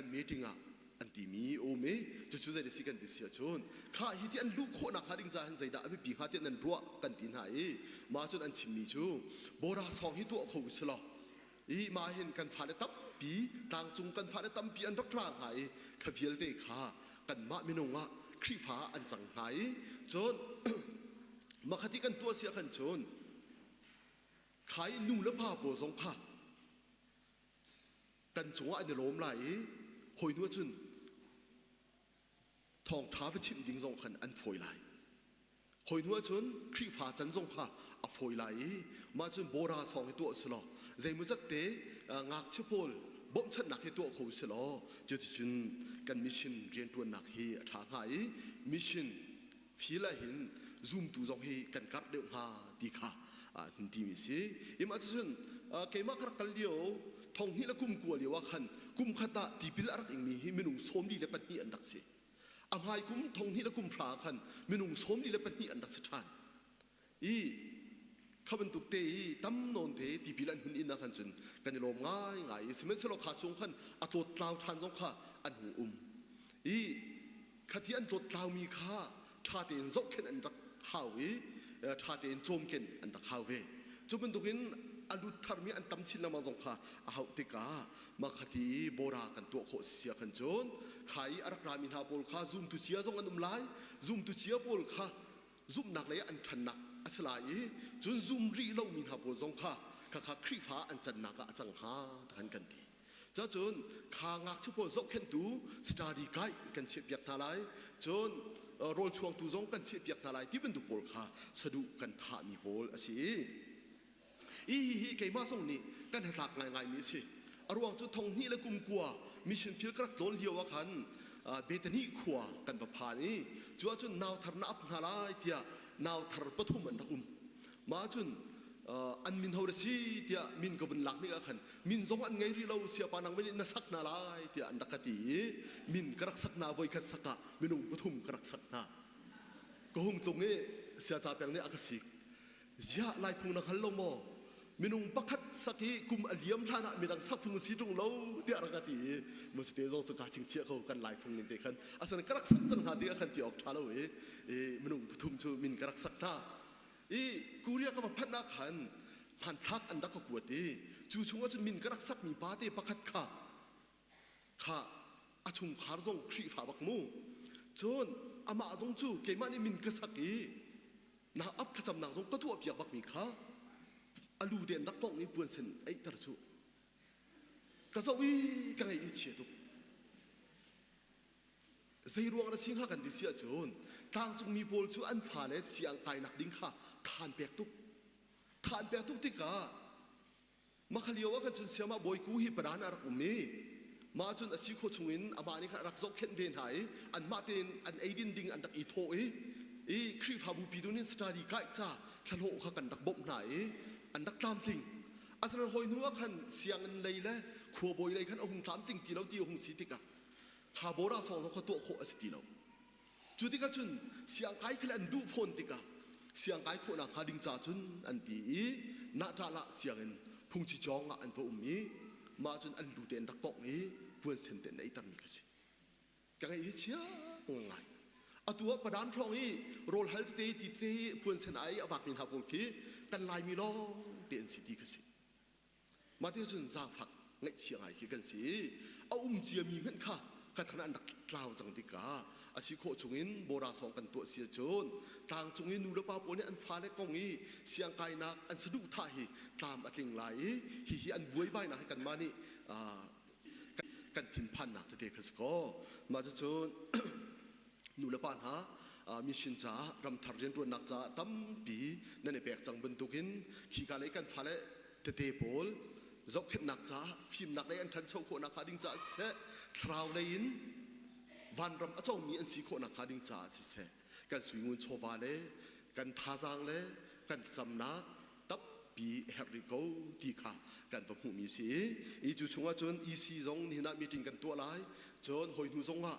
kan meeting ah an timi a um i cucu zei si kan ti si ahcun kha hi ti an luh khawhnak hnga ding caah hin zeidah a biapi hnga tiah nan ruah kan ti hna i mah cun an chimmi cu bora sawng hi tuah kho si law i mah hin kan fale tampi tlangcung kan fale tampi an rak ra hnga i kha vialte kha kanmah minung ah Khrihfa an cang hnga i cun makhati kan tuah si ahkhan cun kha i nu le pa pawl zong kha kan cungah an i lawm lai i hawi hnu ahcun thawngṭha va chimh ding zong khan an fawi lai. Hawi hnu ahcun Khrihfa can zong kha a fawi lai i mah cun bora sawng hi tuah si law zeimawzat te ngakchia pawl bawmhchanhnak hi tuah kho si law cuticun kan mission rianṭuannak hi a ṭha hnga i mission feel ah hin zumtu zong hi kan karh deuh hnga ti kha hun timi si. Imah cucun keimah ka rak kal lio thong hnih le kum kua lio ah khan kum khat ah tipil a rak ingmi hi minung 42 an rak si. A hmai kum thong hnih le kum hra ah khan minung 42 an rak si ṭhan. I kha bantuk te i tam nawn te tipil an hun in ah khan cun kan i lawm ngai ngai i sihmanhsehlaw kha chung khan a tlawt tlau ṭhan zong kha an hung um. I khati an tlawt tlaumi kha ṭha tein zohkhenh an rak hau i ṭha tein cawmken an rak hau ve. Cu bantukin a lut tharmi an tam chin lengmang zong kha a hauh tikah mah khati i bora kan tuah khawh si ah khan cun kha i a rak rami hna pawl kha zumtu cia zong an um lai zumtu cia pawl kha zumhnak lei ah an ṭhannak a si lai i cun zum rih lomi hna pawl zong kha khakha Khrihfa an cannak ah a cang hnga ti khan kan ti. Cacun kha ngakchia pawl zohkhenhtu study guide kan chiahpiak hna lai. Cun rawlchuangtu zong kan chiahpiak hna lai ti bantuk pawl kha saduh kan thahmi pawl a si. I hihi keimah zong nih kan hnatlak ngaingaimi a si. A ruang cu thong hnih le kum kua mission field ka rak tlawn lio ah khan Bethany khua kan va phan i cu ahcun nau thar na ap hna lai tiah nau thar pathum an rak um. Mah cun an min ho si tiah min ka vun lak nik ah khan min zong an ngei rih lo siapa nang nih na sak hna lai tiah an rak ka ti i min ka rak sak hna voi khat sak ah minung pathum ka rak sak hna ka hung tlung i siaca peng nih a ka sik ziah lai phung na hngal lo maw minung pakhat sak i kum a liam hlan ah midang sak phung si ṭung lo tiah rak ka ti i masite zong cu kaa chingchiah ko kan lai phung ning te khan asan ka rak sak cang hna ti khan ti awk ṭha lo i minung pathum cu min ka rak sak hna I Korea ka va phanh ah khan hmanthlak an rak ka kuat i cu chungah cun min ka rak sakmi pate pakhat kha kha a chungkhar zong Khrihfa bak mu. Cun amah zong cu keimah nih min ka sak i na ap thlacamnak zong ka tuahpiak bakmi kha a lu te an rak pongh i puansen eihter cu ka zoh i ka ngaih i chia tuk. Zeiruang na si hnga kan ti si ahcun tlangcungmi pawl cu an fale siang kainak ding kha than pek tuk. Than pek tuk tikah makha lio ah khan cun siamah bawiku hi padan a rak um i mah cun a si khawh chungin amah nih khan a rak zohkhenh ve hna i anmah tein an eidin ding an rak i thawh i i Khrihfabu pi dun in study kai ca thlahlawh kha kan rak bawmh hna i an rak tlamtling. Asinain hawi hnu ah khan sianginn lei le khuabawi lei khan a hung tlamtling ti lo ti a hung si tikah kha bora sawng zong kha tuah khawh a si ti lo. Cu tikah cun siangkai khi an duh fawn tikah siangkai khawhnak hnga ding ca cun an ti i nahṭahlah sianginn phungchi cawng ah an va um i mah cun an lu te an rak kongh i puan sen te an eitermi kha si. Ka ngaih hi chia ngai. Atu ah padan hrawng i rawl hal tete ti tete puan sen ai a vakmi hna pawl khi kan Laimi lawng te an si ti kha si. Mah ti cun zaangfak ngaihchia ngai khi kan si i a um ciami hmanh kha ka than an rak tlau cang tikah a si khawh chungin bora sawng kan tuah si ahcun tlangcung i nu le pa pawl nih an fale kong i siangkainak an saduhthah hi tlam a tling lai i hihi an buaibainak hi kanmah nih kan thinphannak tete kha si kaw mah cucun nu le pa hna mission caah ramthar rianṭuannak caah tampi nan i pek cang bantukin khika lei kan fale tete pawl zohkhenhnak caah fimnak lei an ṭhancho khawhnak hnga ding caah siseh thlarau lei in vanram a comi an si khawhnak hnga ding caah siseh kan suingun chawva le kan thazaang le kan thlacamnak tampi a herh rih ko ti kha kan va hmuhmi si i cu chungah cun EC zong nihin ah meeting kan tuah lai cun hawi hnu zong ah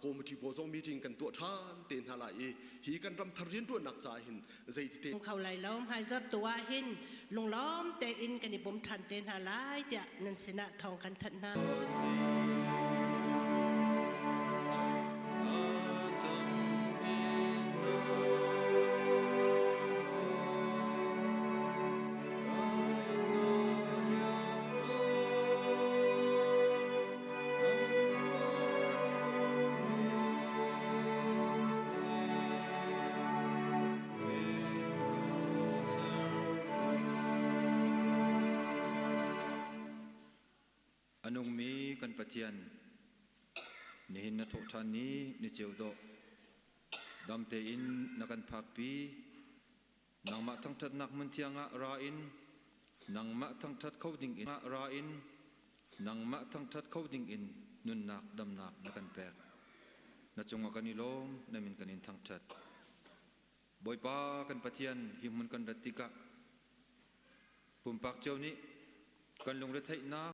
committee pawl zong meeting kan tuah ṭhan te hna lai i hi kan ram thar rianṭuannak caah hin zeiti te kho lai lo hmaizarh tu ah hin lunglawm tein kan i bawm ṭhan te hna lai tiah nan sinah thawng kan thanh hna. A nungmi kan Pathian, nihin na thawh ṭhan ni ni ceu dawh, dam tein na kan phakpi, nangmah thangṭhatnak hmun thiang ah ra in, nangmah thangṭhat kho ding in ra in, nangmah thangṭhat kho ding in nunnak damnak na kan pek. Na cungah kan i lawm, na min kan in thangṭhat. Bawipa kan Pathian, hi hmun kan rat tikah pumpak cio nih kan lungretheihnak.